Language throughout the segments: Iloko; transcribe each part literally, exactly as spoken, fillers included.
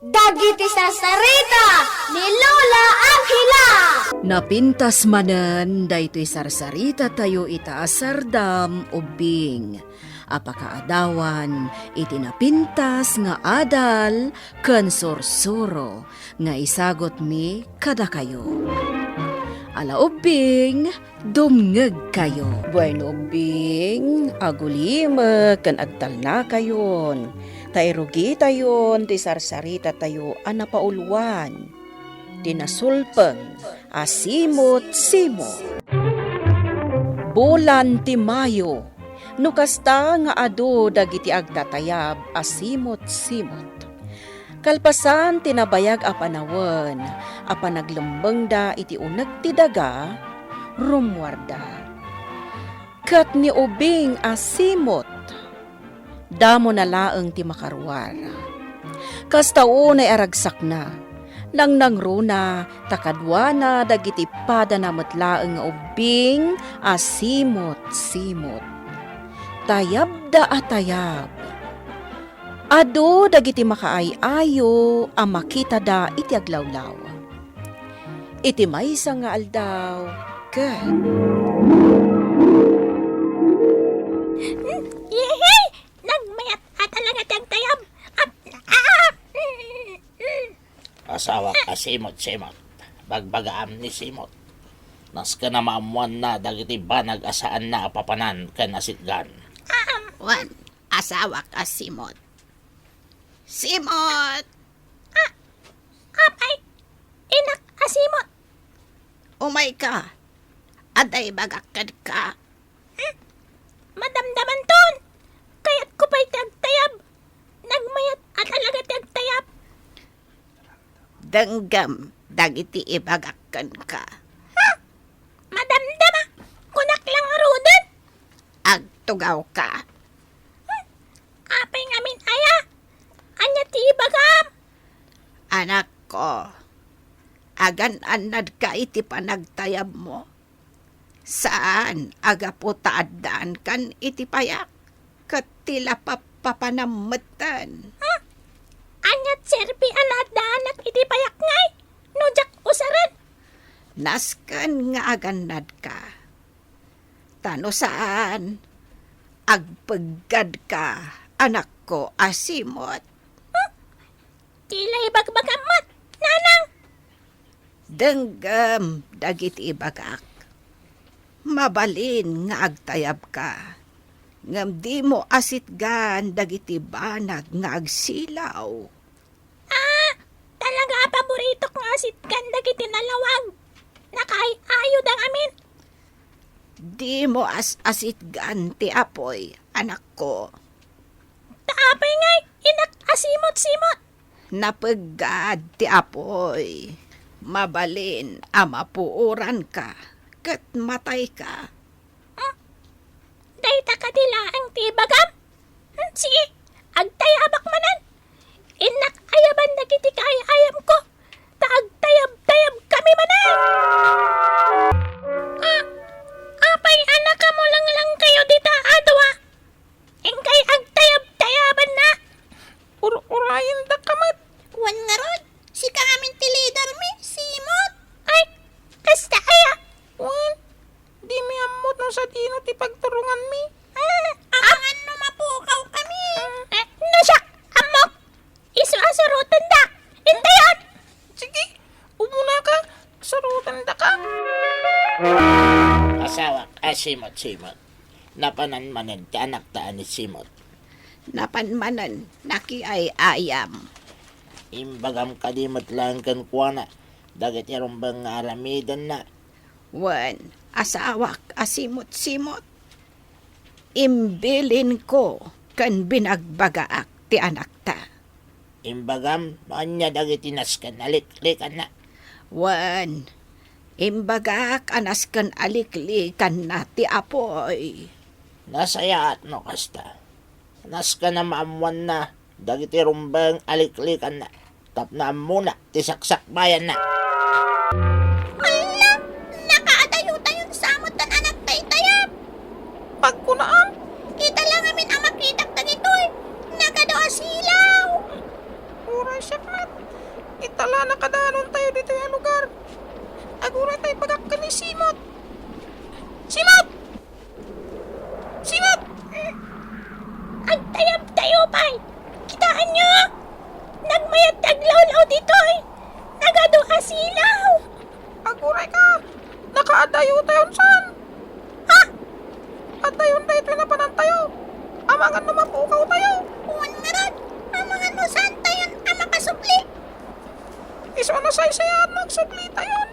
Dagiti sarsarita ni Lola Angela. Napintas manen daytoy sarsarita tayo ita a sardam ubbing a pakaadawan iti napintas nga adal ken sursuro nga isagutmi kadakayo. Ala ubbing, dumngegkayo. Bueno, ubbing, agulimek ken agtalnakayon, ta irugitayon ti sarsarita tayo a napauluan, ti nasulpeng a simot-simot. Bulan ti Mayo, no kasta nga adu dagiti agtatayab a simot-simot. Kalpasan ti nabayag a panawen a panaglemmengda iti uneg ti daga, rummuarda. Ket ni ubing a simot, damona laeng ti makaruar. Kasta unay a ragsakna, nangnangruna ta kaduana dagiti padana met laeng nga ubbing a simot-simot. Tayabda a tayab. Adu dagiti makaay-ayo a makitada iti aglawlaw. Iti maysa nga aldaw, ket Yehey! Nagmayat a talaga ti agtayab. Ap-, ah! Asawak a simot-simot. Bagbagaam ni Simot. Nasken a maammoanna dagiti banag a saanna a papanan ken asitgan. Wen, asawak a Simot. Simot! Ah, apay, inak a Simot. Umayka. Adda ibagak kenka. Hmm? Madamdamanton. Kayatko pay ti agtayab. Nagmayat a talaga ti agtayab. Denggem dagiti ibagak kenka. Ha? Madamdama. Kunak la ngaruden. Agtugawka. Hmm? Apay ngamin aya? Ania ti ibagam? Anakko, agan-annadka iti panagtayabmo. Saan a gapu ta addaankan iti payak, ket ti lapappapanam metten. Hmm? Ania ti serbi a naaddaanak iti payak ngay, no diak usaren? Nasken nga agannadka. Ta no saan, agpeggadka, anakko a Simot. Hmm? Ti la ibagbagam met, nanang. Denggem dagiti ibagak. Mabalin nga agtayabka, ngem dimo asitgan dagiti banag nga agsilaw. Ah, talaga a paboritok nga asitgan dagiti nalawag. Nakaay-ayoda ngamin. Dimo as-asitgan ti apuy, anakko. Ta apay ngay, inak a Simot-simot? Napeggad ti apuy. Mabalin a mapuoranka ket matayka. Hmm? Dayta kadi laeng ti ibagam? Hmm, sige, agtayabak manen. Innak ayaban dagiti kaay-ayamko, ta agtayab-tayabkami manen. Ah, apay a nakamulenglenkayo dita a dua? Inkay agtayab-tayabanna. Ur-urayendaka met. Wen ngarud, sika ngamin ti leadermi, Simot. Ay, kasta aya? Wen, dimi ammo no sadino ti pagturonganmi. Hmm, amangan no mapukawkami. Eh, no siak, ammok. Isu a surotendak. Intayon. Sige, umunaka, surotendaka. Asawak a Simot-simot. Napanan manen ti anakta a ni Simot. Napan manen, nakiay-ayam. Imbagam kadi met laeng kenkuana dagiti rumbeng nga aramidenna. Wen, asawak a Simot-simot. Imbilinko ken binagbagaak ti anakta. Imbagam no ania dagiti nasken a liklikanna. Wen, imbagak a nasken a liklikanna ti apuy. Nasayaat no kasta. Nasken a maammoanna dagiti rumbeng a liklikanna tapno ammona ti saksakbayanna. Hala! Nakaadayotayon sa met ti anakta a tayab. Pagkunaam? Kita la ngamin a makitak dagitoy. Nagadu a silaw. Uray siak met. Dayta ibagak ken ni Simot. Simot! Simot! Agtayabtayo pay! Kitaenyo? Nagmayat ti aglawlaw ditoy! Nagadu a silaw! Aguray ka! Nakaadayo tayon saan? Ha? Adayon daytoy napanantayo. Amangan no mapukaw tayo. Wen ngarud, amangan no saan tayon a makasubli. Isu a nasaysayaat no agsubli tayon.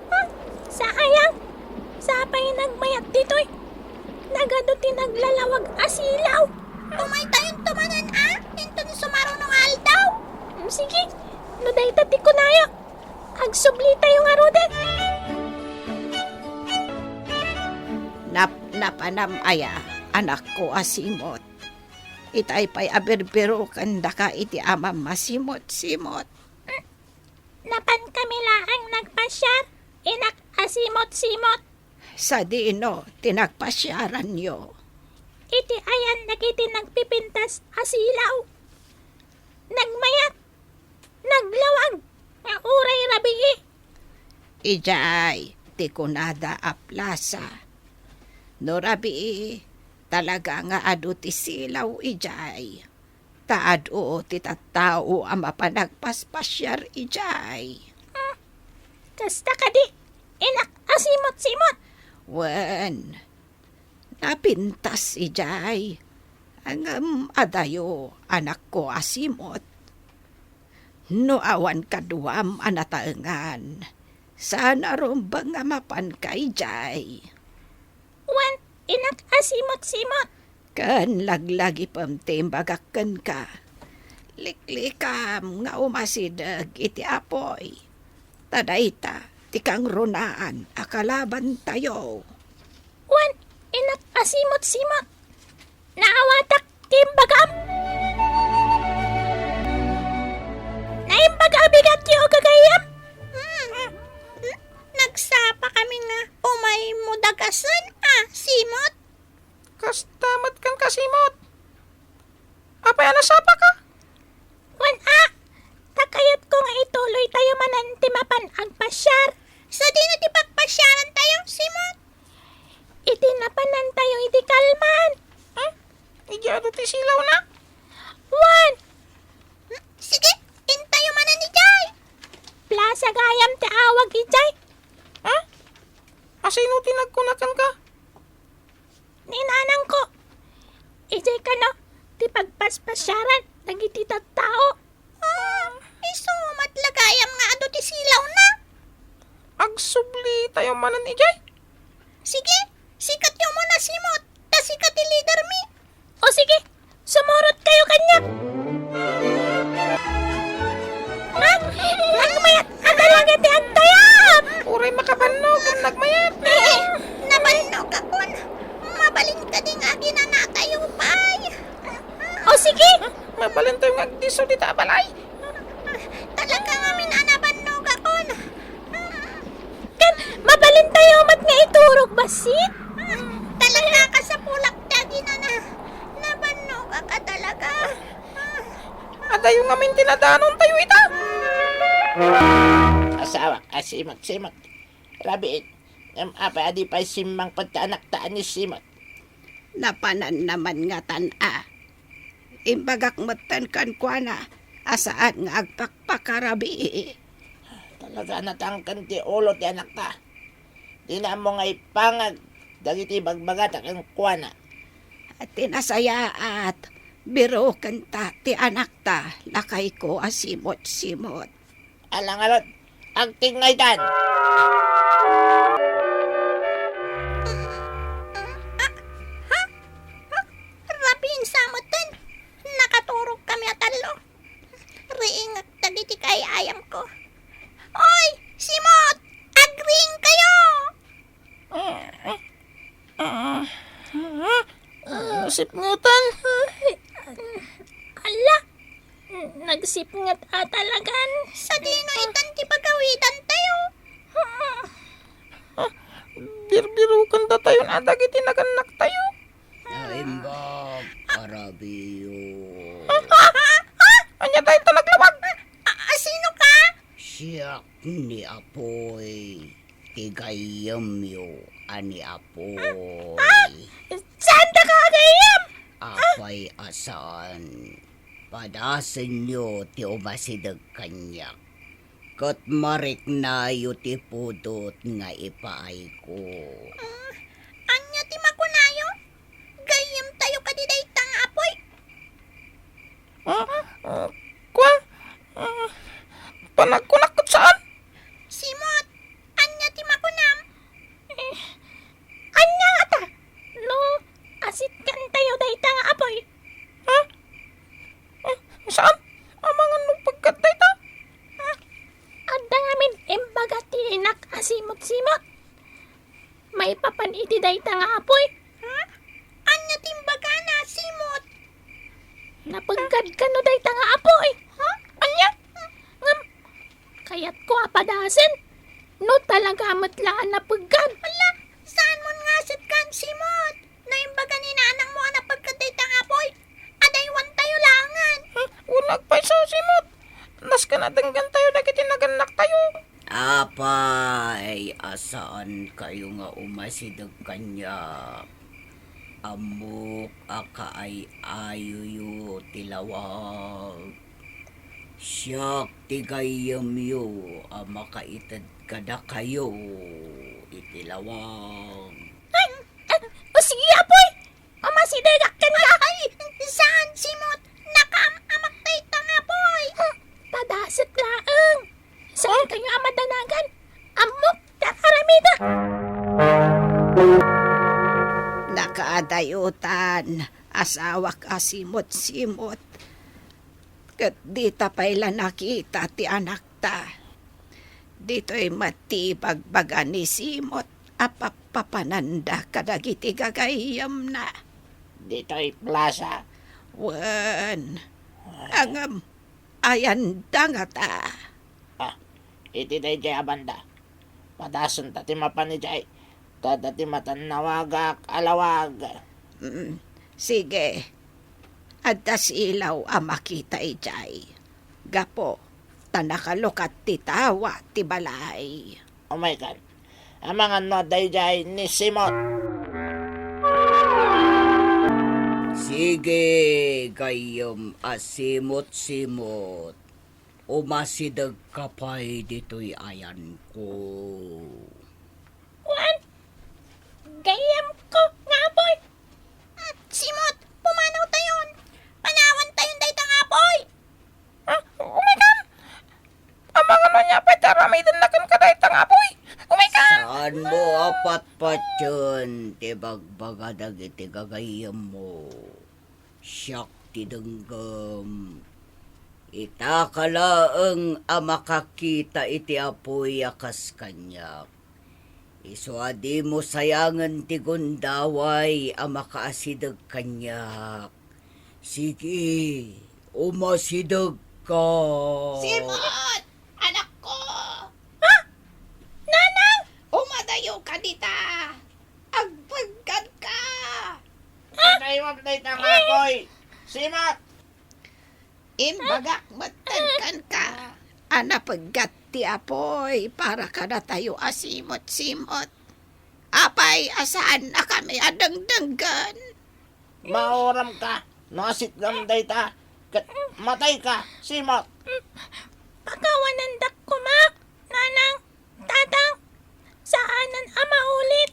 Hmm, sayang. Sapay nagmayat ditoy. Nagadu ti naglalawag a silaw. Umaytayonto manen a, inton sumaruno nga aldaw. Hmm, sige, no dayta ti kunayo, agsublitayo ngaruden. Nap-, napanam aya, anakko a Simot? Itay pay a birbiroken daka iti amam a Simot-simot. Napankami laeng nagpasiar, inak a Simot-simot. Sadino ti nagpasiaranyo? Iti ayan dagiti nagpipintas a silaw. Nagmayat, naglawag, nga uray rabii. Idiay ti kunada a plasa. No rabii, talaga nga adu ti silaw idiay. Ta adu ti tattao a mapan agpaspasiar idiay. Hmm. Kasta kadi, inak a Simot-simot? Wen, napintas idiay. Ngem adayo, anakko a Simot. No awan kaduam a nataengan, saan a rumbeng nga mapanka idiay. Wen, inak a Simot-simot. Ken laglagipem ti imbagak kenka. Liklikam nga umasideg iti apuy. Ta dayta ti kangrunaan a kalabantayo. Wen, inak a Simot-simot. Naawatak ti imbagam. Naimbag a bigatyo, gagayyem. Hmm. Nagsapa kami nga umaymo dagasen a Simot. Kasta met kenka, Simot. Apay a nasapaka? Wen a, ta kayatko nga ituloytayo manen ti mapan agpasiar. Sadino ti pagpasiarantayo, Simot? Iti napanantayo iti kalman. Hmm? Idiay adu ti silawna? Wen. Hmm? Sige, intayo manen idiay. Plaza gayam ti awag idiay. Ha? Asino ti nagkuna kenka? Ni nanangko. Idiay kano ti pagpaspasiaran dagiti tattao. Ah, isu met la gayam nga adu ti silawna. Agsublitayo manen idiay. Sige, sikatyo man a Simot, ta sika ti leadermi. O sige, sumurotkayo kaniak. Ha? Nagmayat a talaga ti agtayab! Uray makabannog, nagmayat. Eh, nabannogakon. Mabalin kadi nga aginanatayo pay. O sige. Mabalintayo nga agdisso dita a balay. Talaga ngamin a nabannogakon. Ken mabalintayo met nga iturog bassit. Talaga kasapulak ti aginana. Nabannogak a talaga. Adayo ngamin ti nadanontayo ita. Asawak a Simot-simot. Rabiit, ngem apay a di pay simmangpet ti anakta a ni Simot? Napananna man ngatan a. Imbagak metten kenkuana a saan nga agpakpakarabii. Talaga natangken ti ulo ti anakta. Dina ammo nga ipangag dagiti ibagbagata kenkuana. Ti nasayaat, birokenta ti anakta, lakayko a Simot-simot. Ala ngarud, agtingngaytan! Ah, ha? Ha? Rabiin sa metten. Nakaturogkami a tallo. Riingek dagiti kaay-ayamko. Oy, Simot! Agriingkayo! Ah, ah, ah, ah, sipngetan. Ala, nagsipnget a talagan. Sadino itan ti pagawidantayo? Ah, birbirokendatayon a dagiti nagannaktayo. Naimbag a rabiyo. Ah, ah, ah, ania dayta naglawag? A, a, sino ka? Siak ni Apoy. ti gayyemyo a ni Apoy. Ah! Saandaka a gayyem! Apay a saan? Padasenyo ti umasideg kaniak, ket mariknayo ti pudot nga ipaayko. Mm, ania ti makunayo? Gayyemtayo kadi dayta nga apoy? Ah, ah, kua? Ah, panagkunak ket saan? Simot, ania ti makunam? Eh, ania ngata no asitkantayo dayta nga apoy? Ha? Eh, saan? Amangan no pagkat dayta? Hmm? Adda ngamin imbaga ti inak a simot-simot maipapan iti dayta nga apoy. Hmm? Ania ti imbagana, simot? Napeggad kano dayta nga apoy? Ha? Ania? Ngem, kayatko a padasen no talaga met la a napeggad. Ala, saanmon nga asitkan, simot? No imbaga ni nanangmo a napeggad dayta nga apoy, adaywantayo laengen. Hmm, wen agpayso, simot. Nasken a denggantayo dagiti nagannaktayo. Apay a saankayo nga umasideg kaniak? Ammok a kaay-ayoyo ti lawag. Siak ti gayyemyo a makaited kadakayo iti lawag. Ay, ay, o sige, apoy! Umasidegak kenka! Ay, saan, simot? Nakaam-amak dayta nga apoy! Hmm, padaset laeng! Saankayo a madanagan? Ammok ti aramida! Nakaadayotan, asawak a simot-simot. Ket dita pay la nakita ti anakta. Ditoy met ti ibagbaga ni Simot a pappapananda kadagiti gagayyemna. Ditoy plasa? Wen, ngem ayanda ngata? Ah, iti daydiay a banda. Padasenta ti mapan idiay. Kada ti matannawagak a lawag. Mm, sige. Adda silaw a makita idiay. Gapu ta nakalukat ti tawa ti balay. Umaykan. Amangan no adda idiay ni Simot. Sige, gayyem a simot-simot. Umasidegka pay ditoy ayanko. Kuan, gayyemko nga apoy. Ah, simot, pumanawtayon. Panawantayon dayta nga apoy. Ah, umaykan. Amangan no ania pay ti aramidenna kenka dayta nga apoy. Umaykan. Saanmo a patpatien ti bagbaga dagiti gagayyemmo? Siak ti denggem. Itaka laeng a makakita iti apoy a kas kaniak. Isu a dimo sayangen ti gundaway a makaasideg kaniak. Sige, umasidegka. Simot! Anakko! Ha? Nanang! Umadayoka dita! Agpeggadka! Padaywak dayta nga apoy! Simot! Imbagak metten kenka a napeggat ti apoy para kadatayo a simot-simot. Apay a saannakami a dengdenggen? Mauramka no asitgam dayta ket matayka, simot. Pakawanandak koma, nanang. Tatang, saanen a maulit.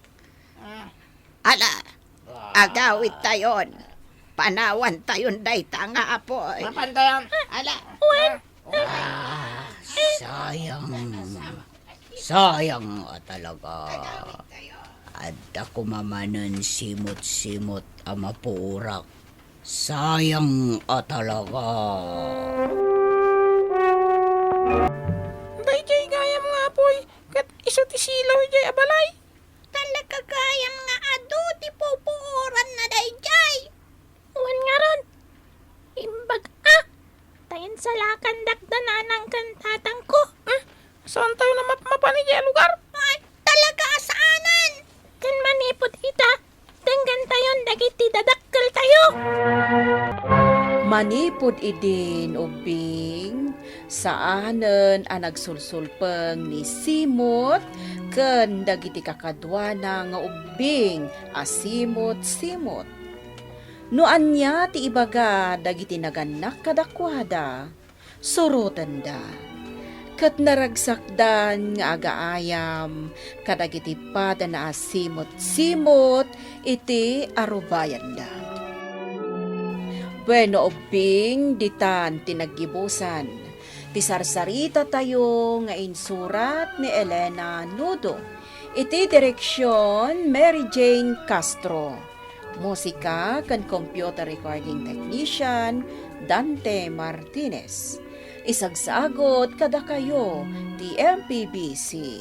Ah. Ala, ah, agawidtayon. Panawantayon dayta nga apoy. Mapantayon. Ala. Wen. Ah, sayang. Sayang a talaga. Adda koma manen simot-simot a mapurak. Sayang a talaga. Daydiay gayam nga apoy, ket isu ti silaw idiay a balay. Talaga gayam nga adu ti pupuoranna daydiay. Wen ngarud, imbag a, ta insalakandak da nanang ken tatangko. Hmm? Saantayo a mapmapan idiay a lugar? Ay, talaga a saanen! Ken manipud ita, denggantayon dagiti dadakkeltayo. Manipud idin, ubbing, saanen a nagsulsulpeng ni Simot ken dagiti kakaduana nga ubbing a simut-simut. No ania ti ibaga dagiti nagannak kadakuada, surotenda. Ket naragsakdan nga agaayam kadagiti padana a simut-simut iti arubayanda. Bueno, ubbing, ditan ti naggibusan ti sarsarita tayo nga insurat ni Elena Nudo. Iti direksyon, Mary Jane Castro. Musika ken computer recording technician, Dante Martinez. Isagsagot kadakayo ti M P B C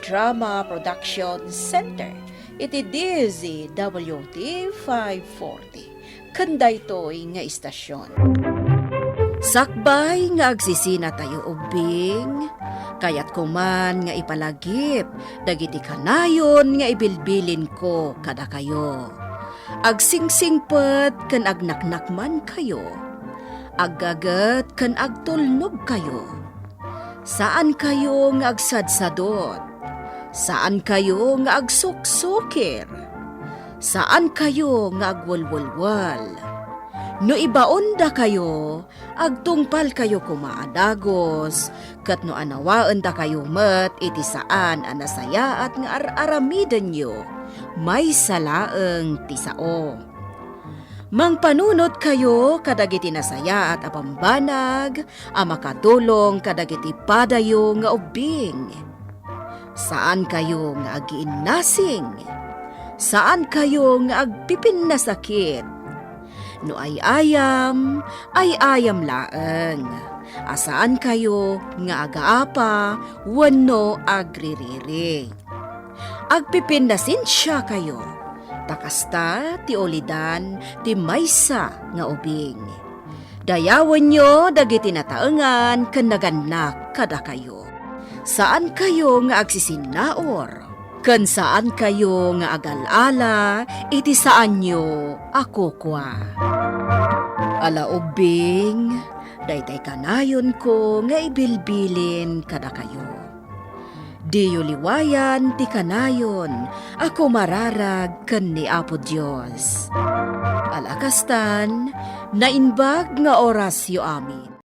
Drama Production Center iti D Z W T five forty. Ken daytoy nga istasyon. Sakbay nga agsisina tayo ubbing, kayatko man nga ipalagip dagiti kanayon nga ibilbilinko kadakayo. Agsingsingpet ken agnaknakmankayo. Aggaget ken agtulnogkayo. Saankayo nga agsadsadot. Saankayo nga agsuksukir. Saankayo nga agwelwelwel. No ibaondakayo, agtungpalkayo koma a dagus, ket no anawaendakayo met iti saan a nasayaat nga ar-aramidenyo, maysa laeng ti sao. Mangpanunotkayo kadagiti nasayaat a bambanag a makatulong kadagiti padayo nga ubbing. Saankayo nga agiinnasing. Saankayo nga agpipinnasakit. No ay-ayam, ay-ayam laeng. A saankayo nga agaapa wenno agririri. Agpipinnasensiakayo, ta kasta ti ulidan ti maysa nga ubing. Dayawenyo dagiti nataengan ken nagannak kadakayo. Saankayo nga agsisinnaur, ken saankayo nga agal-ala iti saanyo a kukua. Ala ubbing, daytay kanayonko nga ibilbilin kadakayo. Diyo liwayan ti kanayon a kumararag ken ni Apo Dios. Ala kastan, naimbag nga orasyo amin.